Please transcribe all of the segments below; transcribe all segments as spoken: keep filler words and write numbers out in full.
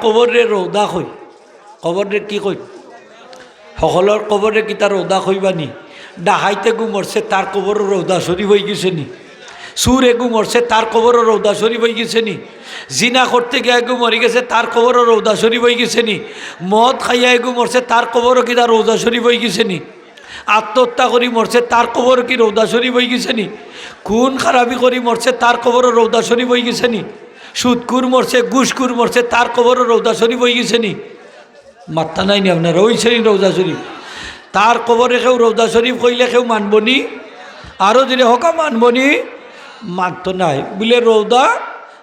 কবররে রওজা কই। কবররে কি কই? হকলর কবররে কিতা রওজা কইবা নি? ডাকাইত এগু মরছে, তার কবরও রওজা শরীফ অইগেছে নি? চুর এগু মরছে, তার কবরও রওজা শরীফ অইগেছে নি? জিনা করতে গিয়া এগু মরিগেছে, তার কবরও রওজা শরীফ অইগেছে নি? মদ খাইয়া এগু মরছে, তার কবরও কিতা রওজা শরীফ অইগেছে নি? আত্মহত্যা করি মরছে, তার কবরও কি রওজা শরীফ অইগেছে নি? খুন খারাপি করি মরছে, তার কবরও রওজা শরীফ অইগেছে নি? সুদখুর মরছে, ঘুষখুর মরছে, তার কবরও রওজা শরীফ অইগেছে নি? মাত্তা নাই নি আপনার, অইছে নি রওজা শরীফ? তার কবরে কেউ রওজা শরীফ কইলে কেউ মানবো নি? আরো জোরে কউক্কা, মানবো নি? মানতো নায়। বুলে রওজা,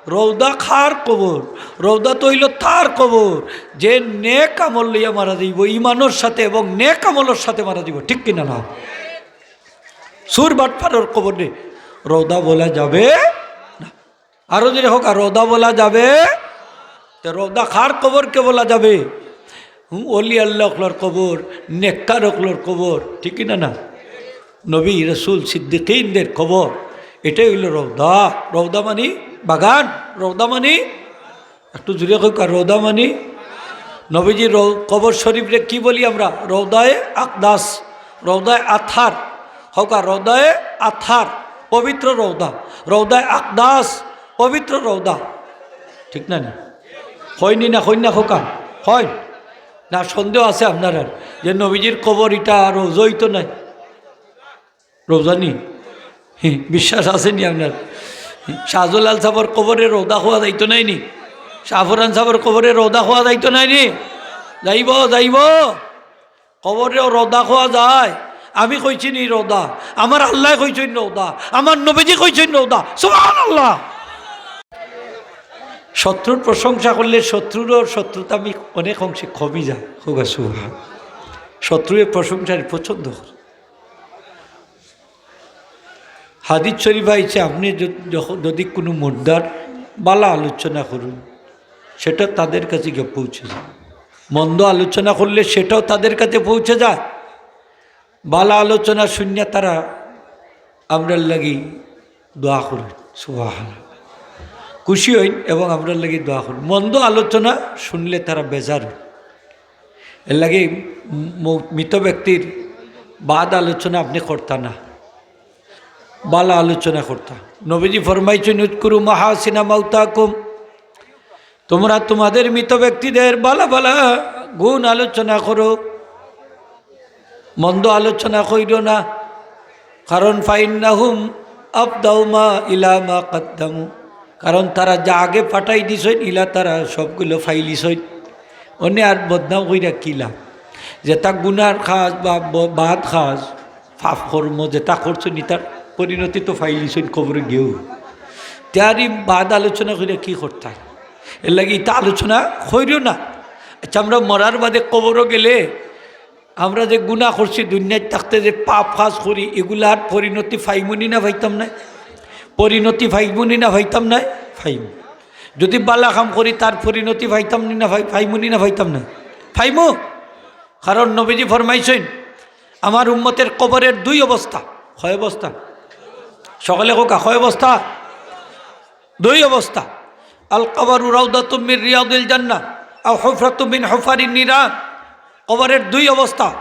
রওজা কার কবর? রওজা তো অইলো তার কবর, যে নেক আমল লইয়া মারা যাইবো, ইমানর সাথে এবং নেক আমলর সাথে মারা যাইবো, ঠিক কিনা না? চুর বাটপারর কবরে রওজা বলা যাবে না। আরো জোরে কউক্কা, রওজা বলা যাবে? তে রওজা কার কবরকে বলা যাবে? হুম, অলি আল্লাহ অকলর কবর, নেককার অকলর কবর, ঠিক কিনা না? নবী, রসুল, সিদ্দিকিনদের কবর, এটাই অইলো রওজা। রওজা মানি বাগান, রওজা মানি, একটু জোরে কউক্কা, রওজা মানি। নবীজির রও-, কবর শরীফরে কি বলি আমরা? রওজায়ে আকদাস, রওজায়ে আতহার, কউক্কা রওজায়ে আতহার, পবিত্র রওজা, রওজায়ে আকদাস, পবিত্র রওজা, ঠিক না নি? কইন নি না, কইন না কউক্কা, কইন না? সন্দেহ আছে আপনারার যে নবীজির কবর ইটা রওজা অইতো নায়? রওজা নি? হি, বিশ্বাস আছে নি আপনার? শাহজালাল সাবর কবরে রওজা কওয়া যাইতো নায় নি? শাহপরান সাবর কবরে রওজা কওয়া যাইতো নায় নি? যাইবো, যাইবো। কবরেও রওজা কওয়া যায়। আমি কইছি নি রওজা? আমার আল্লায় কইছইন রওজা, আমার নবীজি কইছইন রওজা। সুবহানাল্লাহ। শত্রুর প্রশংসা করলে শত্রুরও শত্রুতা আমি অনেক অংশে কমি যায়। কউক্কা সুবহান। শত্রুয়ে প্রশংসার পছন্দ করে। হাদিস শরীফ আইছে, আপনি য-, যখ-, যদি কুনু মুর্দার বালা আলোচনা করইন, সেটা তাদের কাছে গিয়া পৌঁছে যায়। মন্দ আলোচনা করলে সেটাও তাদের কাছে পৌঁছে যায়। বালা আলোচনা শুনিয়া তারা আমরার লাগি দোয়া করইন, সুবহানাল্লাহ। খুশি অইন এবং আমরার লাগি দোয়া করইন। মন্দ আলোচনা শুনলে তারা বেজার অইন। এর লাগি ম-, মৃত ব্যক্তির বাদ আলোচনা আপনি করতা না, বালা আলোচনা করতা। নবীজি ফরমাইছইন, "উযকুরু মাহাসিনা মাউতাকুম", তোমরা তোমাদের মৃত ব্যক্তিদের বালা বালা গুণ আলোচনা করো, মন্দ আলোচনা কইরো না। কারণ ফাইন্নাহুম আফদাউ মা ইলা মা কাদ্দামু, কারণ তারা যা আগে পাঠাই দিছইন, ইলা তারা সবগুলো ফাইলিছইন। অনে আর বদনাম কইরা কি লাভ? যেটা গুনার কাজ বা ব-, বাদ কাজ, পাপ কর্ম যেটা করছইন, ইতার পরিণতি তো ফাইলিছইন কবরে গিয়াউ। তে আর ই বাদ আলোচনা কইরা কি করতা? এর লাগি ইতা আলোচনা কইরো না। আচ্ছা, আমরা মরার বাদে কবরো গেলে আমরা যে গুনা করছি, দুনিয়াত থাকতে যে পাপ কাজ করি, এগুলার পরিণতি ফাইমুনি না ফাইতাম নায়? পরিণতি ফাইমুনি না ফাইতাম নায়? ফাইমু। যদি বালা কাম করি, তার পরিণতি ফাইতাম নি না ফাই-, ফাইমুনি না ফাইতাম নায়? ফাইমু। কারণ নবীজি ফরমাইছইন, আমার উম্মতের কবরের দুই অবস্থা। কয় অবস্থা? সকলে কউক্কা, কয় অবস্থা? দুই অবস্থা। আল কবরু রাউদাতুম মিন রিয়াদিল জান্নাহ, আও হুফরাতুম মিন হুফারিন নিরান। কবরের দুই অবস্থা,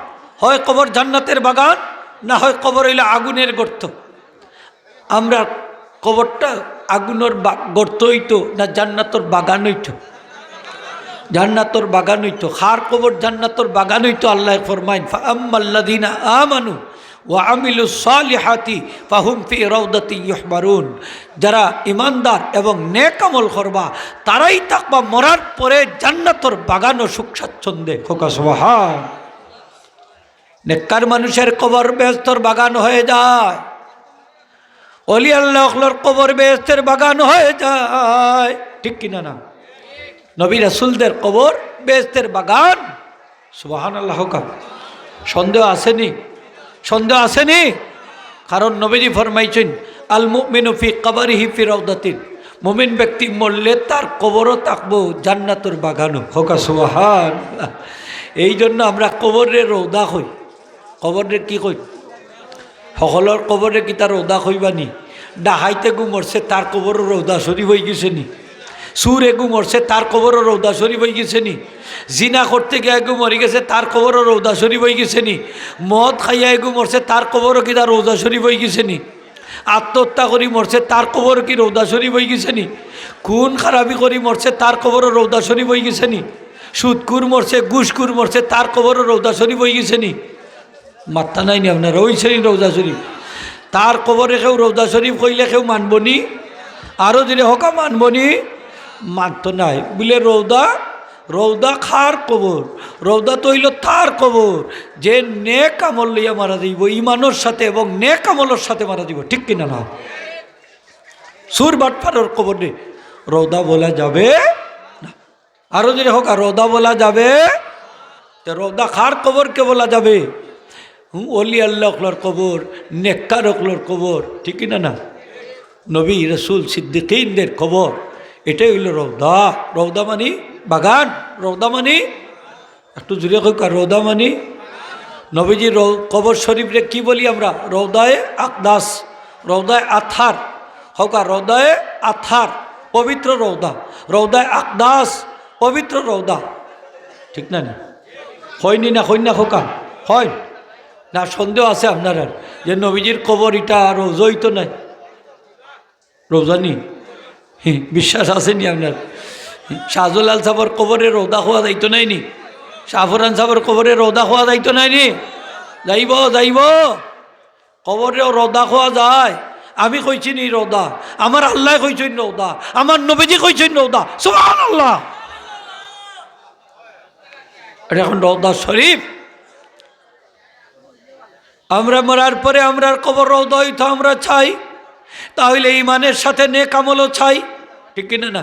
হয় কবর জান্নাতের বাগান, না হয় কবর অইলো আগুনের গর্ত। আমরা কবরটা আগুনর বা-, গর্ত অইতো না জান্নাতর বাগান অইতো? জান্নাতর বাগান অইতো। কার কবর জান্নাতর বাগান অইতো? আল্লায় ফরমাইন, "ফাআম্মাল্লাযীনা আমানু ওয়া আমিলুস সালিহাতি ফাহুম ফি রাউদাতিন ইউহবারুন।" যারা ইমানদার এবং নেক আমল করবা, তারাই থাকবা মরার পরে জান্নাতর বাগানো সুখ স্বাচ্ছন্দ্যে। কউক্কা সুবহান। নেককার মানুষের কবর বেহেস্তর বাগান হয়ে যায়। অলি আল্লাহ অকলর কবর বেহেস্তের বাগান হয়ে যায়, ঠিক কিনা না? নবী রাসূলদের কবর বেহেস্তের বাগান। সুবহানাল্লাহ কউক্কা। সন্দেহ আছে নি? সন্দেহ আছে নি? কারণ নবীজি ফরমাইছইন, "আল মুমিনু ফি কবরিহি ফি রাউদাতিন।" মুমিন ব্যক্তি মরলে তার কবরও থাকবো জান্নাতর বাগানো। কউক্কা সুবহানাল্লাহ। এই জন্য আমরা কবররে রওজা কই। কবররে কি কই? হকলর কবররে কিতা রওজা কইবা নি? ডাকাইত এগু মরছে, তার কবরও রওজা শরীফ অইগেছে নি? চুর এগু মরছে, তার কবরও রওজা শরীফ অইগেছে নি? জিনা করতে গিয়া এগু মরি গেছে, তার কবরও রওজা শরীফ অইগেছে নি? মদ খাইয়া এগু মরছে, তার কবরও কিতা রওজা শরীফ অইগেছে নি? আত্মহত্যা করি মরছে, তার কবরও কি রওজা শরীফ অইগেছে নি? খুন খারাপি করি মরছে, তার কবরও রওজা শরীফ অইগেছে নি? সুদখুর মরছে, ঘুষখুর মরছে, তার কবরও রওজা শরীফ অইগেছে নি? মাত্তা নাই নি আপনারা? অইছে নি রওজা শরীফ? তার কবরে কেউ রওজা শরীফ কইলে কেউ মানবো নি? আরো জোরে কউক্কা, মানবো নি? মানতো নায়। বুলে রওজা, রওজা কার কবর? রওজা তো অইলো তার কবর, যে নেক আমল লইয়া মারা যাইবো, ইমানর সাথে এবং নেক আমলর সাথে মারা যাইবো, ঠিক কিনা না? চুর বাটপারর কবরে রওজা বলা যাবে না। আরো জোরে কউক্কা, রওজা বলা যাবে? তে রওজা কার কবরকে বলা যাবে? হুম, অলি আল্লাহ অকলর কবর, নেককার অকলর কবর, ঠিক কিনা না? নবী, রসুল, সিদ্দিকিনদের কবর, এটাই অইলো রওজা। রওজা মানি বাগান, রওজা মানি, একটু জোরে কউক্কা, রওজা মানি। নবীজির রও-, কবর শরীফরে কি বলি আমরা? রওজায়ে আকদাস, রওজায়ে আতহার, কউক্কা রওজায়ে আতহার, পবিত্র রওজা, রওজায়ে আকদাস, পবিত্র রওজা, ঠিক না নি? কইন নি না, কইন না কউক্কা, কইন না? সন্দেহ আছে আপনারার যে নবীজির কবর ইটা রওজা অইতো নায়? রওজা নি? হি, বিশ্বাস আছে নি আপনার? শাহজালাল সাবর কবরে রওজা কওয়া যাইতো নায় নি? শাহপরান সাবর কবরে রওজা কওয়া যাইতো নায় নি? যাইবো, যাইবো। কবরেও রওজা কওয়া যায়। আমি কইছি নি রওজা? আমার আল্লায় কইছইন রওজা, আমার নবীজি কইছইন রওজা। সুবহানাল্লাহ। এটা এখন রওজা শরীফ। আমরা মরার পরে আমরার কবর রওজা অইতো আমরা চাই, তাহলে ইমানের সাথে নেক আমলও চাই, ঠিক কিনা না?